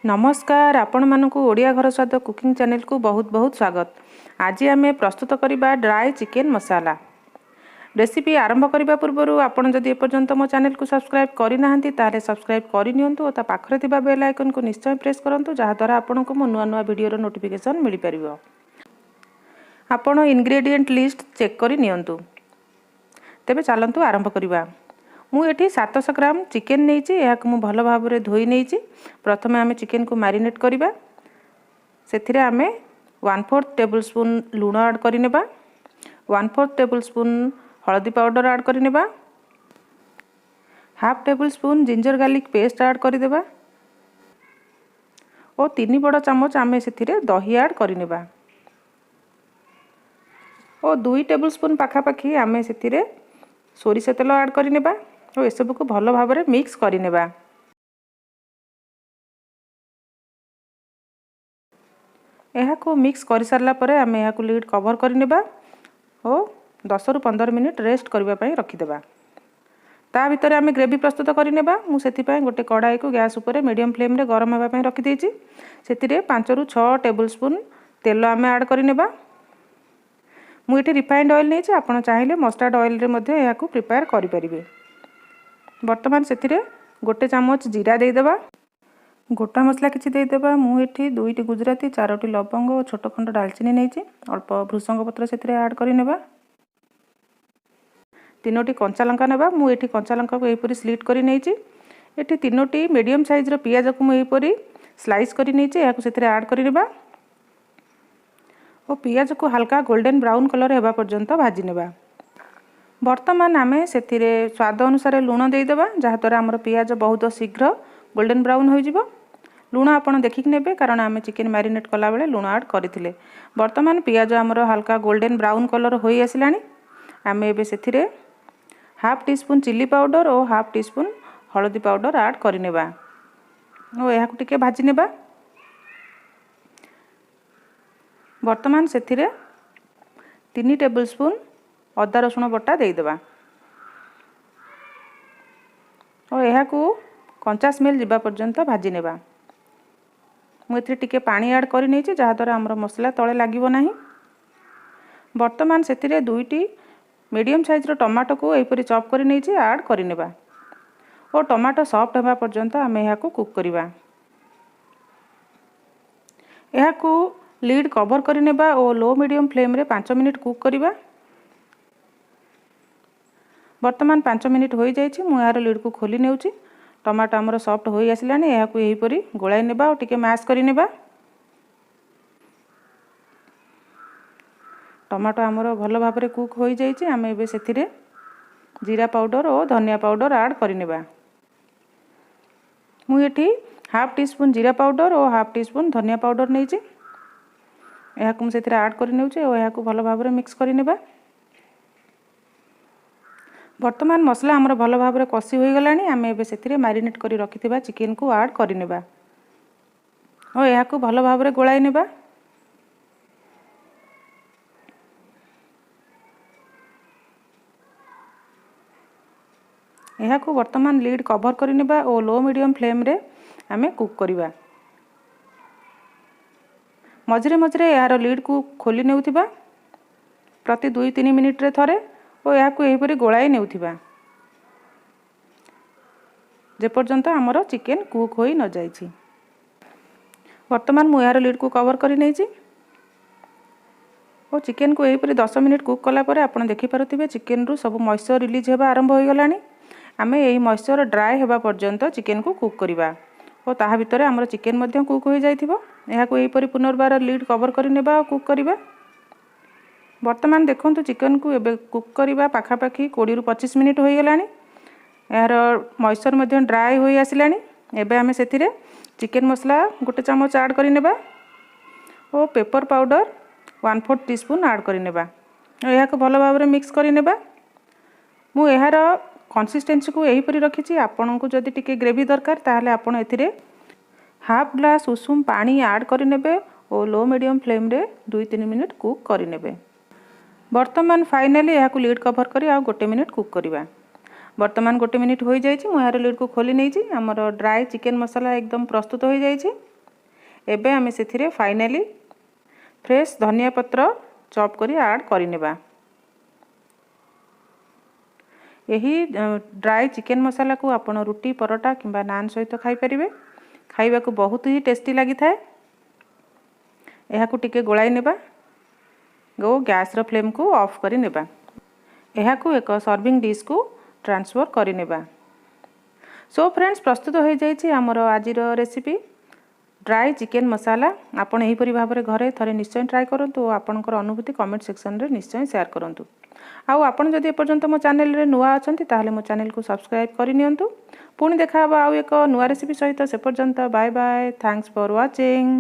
ନମସ୍କାର, ଆପଣମାନଙ୍କୁ ଓଡ଼ିଆ ଘର ସ୍ୱାଦ କୁକିଂ ଚ୍ୟାନେଲକୁ ବହୁତ ବହୁତ ସ୍ୱାଗତ। ଆଜି ଆମେ ପ୍ରସ୍ତୁତ କରିବା ଡ୍ରାଏ ଚିକେନ୍ ମସାଲା। ରେସିପି ଆରମ୍ଭ କରିବା ପୂର୍ବରୁ ଆପଣ ଯଦି ଏପର୍ଯ୍ୟନ୍ତ ମୋ ଚ୍ୟାନେଲକୁ ସବସ୍କ୍ରାଇବ୍ କରିନାହାନ୍ତି, ତାହେଲେ ସବସ୍କ୍ରାଇବ୍ କରିନିଅନ୍ତୁ ଓ ତା ପାଖରେ ଥିବା ବେଲ୍ ଆଇକନ୍କୁ ନିଶ୍ଚୟ ପ୍ରେସ୍ କରନ୍ତୁ, ଯାହାଦ୍ୱାରା ଆପଣଙ୍କୁ ମୋ ନୂଆ ନୂଆ ଭିଡ଼ିଓର ନୋଟିଫିକେସନ୍ ମିଳିପାରିବ। ଆପଣ ଇନଗ୍ରେଡ଼ିଏଣ୍ଟ ଲିଷ୍ଟ ଚେକ୍ କରି ନିଅନ୍ତୁ। ତେବେ ଚାଲନ୍ତୁ ଆରମ୍ଭ କରିବା। ମୁଁ ଏଠି 700 ଗ୍ରାମ ଚିକେନ୍ ନେଇଛି। ଏହାକୁ ମୁଁ ଭଲ ଭାବରେ ଧୋଇ ନେଇଛି। ପ୍ରଥମେ ଆମେ ଚିକେନ୍କୁ ମ୍ୟାରିନେଟ୍ କରିବା। ସେଥିରେ ଆମେ 1/4 ଟେବୁଲ୍ ସ୍ପୁନ୍ ଲୁଣ ଆଡ଼୍ କରିନେବା, 1/4 ଟେବୁଲ୍ ସ୍ପୁନ୍ ହଳଦୀ ପାଉଡ଼ର ଆଡ଼୍ କରିନେବା, half table spoon ginger garlic paste add କରିଦେବା ଓ 3 ବଡ଼ ଚାମଚ ଆମେ ସେଥିରେ ଦହି ଆଡ଼୍ କରିନେବା ଓ 2 ଟେବୁଲ୍ ସ୍ପୁନ୍ ପାଖାପାଖି ଆମେ ସେଥିରେ ସୋରିଷ ତେଲ ଆଡ଼୍ କରିନେବା ଓ ଏସବୁକୁ ଭଲ ଭାବରେ ମିକ୍ସ କରିନେବା। ଏହାକୁ ମିକ୍ସ କରିସାରିଲା ପରେ ଆମେ ଏହାକୁ ଲିଡ୍ କଭର୍ କରିନେବା ଓ 10ରୁ 15 ମିନିଟ୍ ରେଷ୍ଟ କରିବା ପାଇଁ ରଖିଦେବା। ତା ଭିତରେ ଆମେ ଗ୍ରେଭି ପ୍ରସ୍ତୁତ କରିନେବା। ମୁଁ ସେଥିପାଇଁ ଗୋଟେ କଡ଼ାଇକୁ ଗ୍ୟାସ୍ ଉପରେ ମିଡ଼ିୟମ୍ ଫ୍ଲେମ୍ରେ ଗରମ ହେବା ପାଇଁ ରଖିଦେଇଛି। ସେଥିରେ 5ରୁ 6 ଟେବୁଲ୍ ସ୍ପୁନ୍ ତେଲ ଆମେ ଆଡ଼୍ କରିନେବା। ମୁଁ ଏଠି ରିଫାଇଣ୍ଡ ଅଏଲ୍ ନେଇଛି, ଆପଣ ଚାହିଁଲେ ମଷ୍ଟାର୍ଡ଼ ଅଏଲ୍ରେ ମଧ୍ୟ ଏହାକୁ ପ୍ରିପେୟାର କରିପାରିବେ। ବର୍ତ୍ତମାନ ସେଥିରେ 1 ଚାମଚ ଜିରା ଦେଇଦେବା, ଗୋଟା ମସଲା କିଛି ଦେଇଦେବା। ମୁଁ ଏଠି 2ଟି ଗୁଜୁରାତି, 4ଟି ଲବଙ୍ଗ ଓ ଛୋଟ ଖଣ୍ଡ ଡାଲଚିନି ନେଇଛି। ଅଳ୍ପ ଭୃସଙ୍ଗ ପତ୍ର ସେଥିରେ ଆଡ଼୍ କରିନେବା। 3ଟି କଞ୍ଚା ଲଙ୍କା ନେବା। ମୁଁ ଏଠି କଞ୍ଚା ଲଙ୍କାକୁ ଏହିପରି ସ୍ଲିଟ୍ କରି ନେଇଛି। ଏଠି 3ଟି ମିଡ଼ିୟମ୍ ସାଇଜ୍ର ପିଆଜକୁ ମୁଁ ଏହିପରି ସ୍ଲାଇସ୍ କରି ନେଇଛି, ଏହାକୁ ସେଥିରେ ଆଡ଼୍ କରିନେବା ଓ ପିଆଜକୁ ହାଲକା ଗୋଲ୍ଡେନ୍ ବ୍ରାଉନ୍ କଲର୍ ହେବା ପର୍ଯ୍ୟନ୍ତ ଭାଜି ନେବା। ବର୍ତ୍ତମାନ ଆମେ ସେଥିରେ ସ୍ୱାଦ ଅନୁସାରେ ଲୁଣ ଦେଇଦେବା, ଯାହାଦ୍ୱାରା ଆମର ପିଆଜ ବହୁତ ଶୀଘ୍ର ଗୋଲ୍ଡେନ୍ ବ୍ରାଉନ୍ ହୋଇଯିବ। ଲୁଣ ଆପଣ ଦେଖିକି ନେବେ, କାରଣ ଆମେ ଚିକେନ୍ ମ୍ୟାରିନେଟ୍ କଲାବେଳେ ଲୁଣ ଆଡ଼୍ କରିଥିଲେ। ବର୍ତ୍ତମାନ ପିଆଜ ଆମର ହାଲକା ଗୋଲ୍ଡେନ୍ ବ୍ରାଉନ୍ କଲର୍ ହୋଇ ଆସିଲାଣି। ଆମେ ଏବେ ସେଥିରେ ହାଫ୍ ଟି ସ୍ପୁନ୍ ଚିଲି ପାଉଡ଼ର ଓ ହାଫ୍ ଟି ସ୍ପୁନ୍ ହଳଦୀ ପାଉଡ଼ର ଆଡ଼୍ କରିନେବା ଓ ଏହାକୁ ଟିକେ ଭାଜି ନେବା। ବର୍ତ୍ତମାନ ସେଥିରେ 3 ଟେବୁଲ୍ ସ୍ପୁନ୍ ଅଦା ରସୁଣ ବଟା ଦେଇଦେବା ଓ ଏହାକୁ କଞ୍ଚା ସ୍ମେଲ୍ ଯିବା ପର୍ଯ୍ୟନ୍ତ ଭାଜି ନେବା। ମୁଁ ଏଥିରେ ଟିକେ ପାଣି ଆଡ଼୍ କରିନେଇଛି, ଯାହାଦ୍ୱାରା ଆମର ମସଲା ତଳେ ଲାଗିବ ନାହିଁ। ବର୍ତ୍ତମାନ ସେଥିରେ 2ଟି ମିଡ଼ିୟମ୍ ସାଇଜ୍ର ଟମାଟୋକୁ ଏହିପରି ଚପ୍ କରି ନେଇଛି, ଆଡ଼୍ କରିନେବା ଓ ଟମାଟୋ ସଫ୍ଟ ହେବା ପର୍ଯ୍ୟନ୍ତ ଆମେ ଏହାକୁ କୁକ୍ କରିବା। ଏହାକୁ ଲିଡ୍ କଭର୍ କରିନେବା ଓ ଲୋ ମିଡ଼ିୟମ୍ ଫ୍ଲେମ୍ରେ 5 ମିନିଟ୍ କୁକ୍ କରିବା। ବର୍ତ୍ତମାନ 5 ମିନିଟ୍ ହୋଇଯାଇଛି, ମୁଁ ଏହାର ଲିଡ୍କୁ ଖୋଲି ନେଉଛି। ଟମାଟୋ ଆମର ସଫ୍ଟ ହୋଇ ଆସିଲାଣି। ଏହାକୁ ଏହିପରି ଗୋଳାଇ ନେବା ଓ ଟିକେ ମ୍ୟାଶ୍ କରିନେବା। ଟମାଟୋ ଆମର ଭଲ ଭାବରେ କୁକ୍ ହୋଇଯାଇଛି। ଆମେ ଏବେ ସେଥିରେ ଜିରା ପାଉଡ଼ର ଓ ଧନିଆ ପାଉଡ଼ର ଆଡ଼୍ କରିନେବା। ମୁଁ ଏଠି ହାଫ୍ ଟି ସ୍ପୁନ୍ ଜିରା ପାଉଡ଼ର ଓ ହାଫ୍ ଟି ସ୍ପୁନ୍ ଧନିଆ ପାଉଡ଼ର ନେଇଛି। ଏହାକୁ ମୁଁ ସେଥିରେ ଆଡ଼୍ କରିନେଉଛି ଓ ଏହାକୁ ଭଲ ଭାବରେ ମିକ୍ସ କରିନେବା। ବର୍ତ୍ତମାନ ମସଲା ଆମର ଭଲ ଭାବରେ କଷି ହୋଇଗଲାଣି। ଆମେ ଏବେ ସେଥିରେ ମ୍ୟାରିନେଟ୍ କରି ରଖିଥିବା ଚିକେନ୍କୁ ଆଡ଼୍ କରିନେବା ଓ ଏହାକୁ ଭଲ ଭାବରେ ଗୋଳାଇ ନେବା। ଏହାକୁ ବର୍ତ୍ତମାନ ଲିଡ୍ କଭର୍ କରିନେବା ଓ ଲୋ ମିଡ଼ିୟମ୍ ଫ୍ଲେମ୍ରେ ଆମେ କୁକ୍ କରିବା। ମଝିରେ ମଝିରେ ଏହାର ଲିଡ୍କୁ ଖୋଲି ନେଉଥିବା ପ୍ରତି 2-3 ମିନିଟ୍ରେ ଥରେ ଓ ଏହାକୁ ଏହିପରି ଗୋଳାଇ ନେଉଥିବା, ଯେପର୍ଯ୍ୟନ୍ତ ଆମର ଚିକେନ୍ କୁକ୍ ହୋଇ ନଯାଇଛି। ବର୍ତ୍ତମାନ ମୁଁ ଏହାର ଲିଡ୍କୁ କଭର୍ କରି ନେଇଛି ଓ ଚିକେନ୍କୁ ଏହିପରି 10 ମିନିଟ୍ କୁକ୍ କଲା ପରେ ଆପଣ ଦେଖିପାରୁଥିବେ ଚିକେନ୍ରୁ ସବୁ ମଏଶ୍ଚର୍ ରିଲିଜ୍ ହେବା ଆରମ୍ଭ ହୋଇଗଲାଣି। ଆମେ ଏହି ମଏଶ୍ଚର୍ ଡ୍ରାଏ ହେବା ପର୍ଯ୍ୟନ୍ତ ଚିକେନ୍କୁ କୁକ୍ କରିବା ଓ ତାହା ଭିତରେ ଆମର ଚିକେନ୍ ମଧ୍ୟ କୁକ୍ ହୋଇଯାଇଥିବ। ଏହାକୁ ଏହିପରି ପୁନର୍ବାର ଲିଡ୍ କଭର୍ କରିନେବା ଓ କୁକ୍ କରିବା। ବର୍ତ୍ତମାନ ଦେଖନ୍ତୁ ଚିକେନ୍କୁ ଏବେ କୁକ୍ କରିବା ପାଖାପାଖି 20ରୁ 25 ମିନିଟ୍ ହୋଇଗଲାଣି। ଏହାର ମଏଶ୍ଚର୍ ମଧ୍ୟ ଡ୍ରାଏ ହୋଇ ଆସିଲାଣି। ଏବେ ଆମେ ସେଥିରେ ଚିକେନ୍ ମସଲା 1 ଚାମଚ ଆଡ଼୍ କରିନେବା ଓ ପେପର୍ ପାଉଡ଼ର 1/4 ଟି ସ୍ପୁନ୍ ଆଡ଼୍ କରିନେବା ଓ ଏହାକୁ ଭଲ ଭାବରେ ମିକ୍ସ କରିନେବା। ମୁଁ ଏହାର କନସିଷ୍ଟେନ୍ସିକୁ ଏହିପରି ରଖିଛି। ଆପଣଙ୍କୁ ଯଦି ଟିକେ ଗ୍ରେଭି ଦରକାର, ତାହେଲେ ଆପଣ ଏଥିରେ ହାଫ୍ ଗ୍ଲାସ୍ ଉଷୁମ ପାଣି ଆଡ଼୍ କରିନେବେ ଓ ଲୋ ମିଡ଼ିୟମ୍ ଫ୍ଲେମ୍ରେ 2-3 ମିନିଟ୍ କୁକ୍ କରିନେବେ। ବର୍ତ୍ତମାନ ଫାଇନାଲି ଏହାକୁ ଲିଡ୍ କଭର୍ କରି ଆଉ 1 ମିନିଟ୍ କୁକ୍ କରିବା। ବର୍ତ୍ତମାନ ଗୋଟେ ମିନିଟ୍ ହୋଇଯାଇଛି। ମୁଁ ଏହାର ଲିଡ଼୍କୁ ଖୋଲି ନେଇଛି। ଆମର ଡ୍ରାଏ ଚିକେନ୍ ମସଲା ଏକଦମ ପ୍ରସ୍ତୁତ ହୋଇଯାଇଛି। ଏବେ ଆମେ ସେଥିରେ ଫାଇନାଲି ଫ୍ରେଶ୍ ଧନିଆ ପତ୍ର ଚପ୍ କରି ଆଡ଼୍ କରିନେବା। ଏହି ଡ୍ରାଏ ଚିକେନ୍ ମସଲାକୁ ଆପଣ ରୁଟି, ପରଟା କିମ୍ବା ନାନ୍ ସହିତ ଖାଇପାରିବେ। ଖାଇବାକୁ ବହୁତ ହି ଟେଷ୍ଟି ଲାଗିଥାଏ। ଏହାକୁ ଟିକେ ଗୋଳାଇ ନେବା ଓ ଗ୍ୟାସ୍ର ଫ୍ଲେମ୍କୁ ଅଫ୍ କରି ନେବା। ଏହାକୁ ଏକ ସର୍ଭିଂ ଡିସ୍କୁ ଟ୍ରାନ୍ସଫର୍ କରିନେବା। ସୋ ଫ୍ରେଣ୍ଡସ୍, ପ୍ରସ୍ତୁତ ହୋଇଯାଇଛି ଆମର ଆଜିର ରେସିପି ଡ୍ରାଏ ଚିକେନ୍ ମସଲା। ଆପଣ ଏହିପରି ଭାବରେ ଘରେ ଥରେ ନିଶ୍ଚୟ ଟ୍ରାଏ କରନ୍ତୁ ଓ ଆପଣଙ୍କର ଅନୁଭୂତି କମେଣ୍ଟ ସେକ୍ସନରେ ନିଶ୍ଚୟ ସେୟାର କରନ୍ତୁ। ଆଉ ଆପଣ ଯଦି ଏପର୍ଯ୍ୟନ୍ତ ମୋ ଚ୍ୟାନେଲରେ ନୂଆ ଅଛନ୍ତି, ତାହେଲେ ମୋ ଚ୍ୟାନେଲକୁ ସବସ୍କ୍ରାଇବ୍ କରିନିଅନ୍ତୁ। ପୁଣି ଦେଖା ହେବ ଆଉ ଏକ ନୂଆ ରେସିପି ସହିତ। ସେ ପର୍ଯ୍ୟନ୍ତ bye bye, thanks for watching.